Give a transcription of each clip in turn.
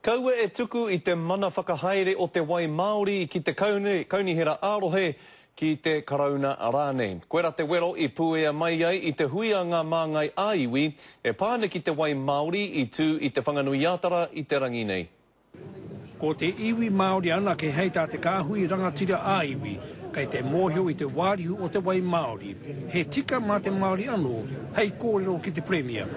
Kaua e tuku i te mana whakahaere o te wai Māori ki te kaunihera ā-rohe, ki te Karauna rānei. Koira te wero i puea mai ai i te hui a ngā māngai ā-iwi e pā ana ki te wai Māori i tū i Te Whanganui-ā-Tara i te rangi nei. Ko te iwi Māori anake hei tā te kāhui rangatira ā-iwi kei te mōhio i te wāriu o te wai Māori. He tika mā te Māori anō hei kōrero ki te Pirimia.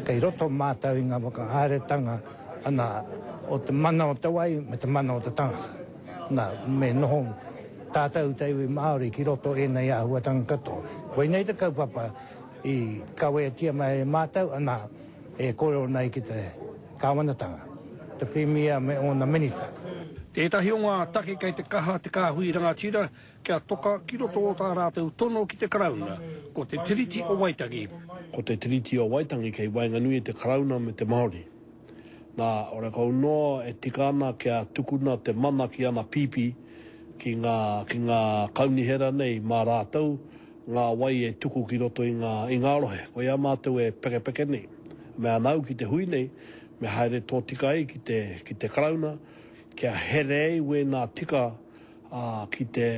Kei roto mātou i ngā whakahaeretanga Ana, o te mana o te wai me te mana o te tangata. Na, me noho tātou te iwi Māori ki roto ēnei āhuatanga katoa. Koinei te kaupapa i kaweatia mai e mātou, ana, e kōrero nei ki te Kāwanatanga, te Pirimia me ōna Minita. Tētahi o ngā take kei te kaha te kāhui rangatira kia toka ki roto o tā rātou tono ki te Karauna, ko te Tiriti o Waitangi. Ko te Tiriti o Waitangi kei waenganui i te Karauna me te Māori. Nā, ora kau noa e tika ana kia tukuna te mana ki ana pīpī, ki ngā, ki ngā kaunihera nei mā rātou ngā wai e tuku ki roto i ngā, i ngā rohe. Koia mātou e pekepeke nei. Mea ana au ki te hui nei, me haere tōtika ai ki te, ki te Karauna, kia here ai wēnā tika ā, ki te,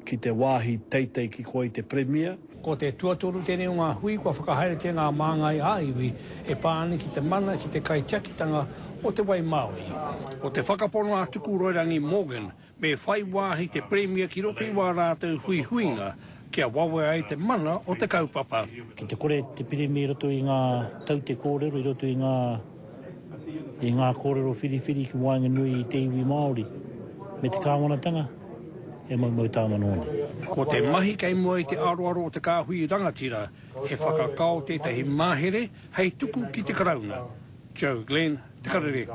ki te wāhi teitei ki koa i te Pirimia. Ko te tuatoru tēnei o ngā hui kua whakahaeretia ngā māngai ā-iwi e pā ana ki te mana ki te kaitiakitanga o te wai Māori. Ko te whakapono a Tukuroirangi Morgan me whai wāhi te Pirimia ki roto i wā rātou huihuinga kia wawe ai te mana o te kaupapa. Ki te kore te Pirimia i roto i ngā taute kōrero, i roto i ngā i ngā kōrero whiriwhiri ki waenganui i te iwi Māori me te kāwanatanga, e maumau tāmano ana. Ko te mahi kei mua i te aroaro o te kāhui rangatira, he whakakao tētahi mahere hei tuku ki te Karauna. Joe Glenn, Te Karere.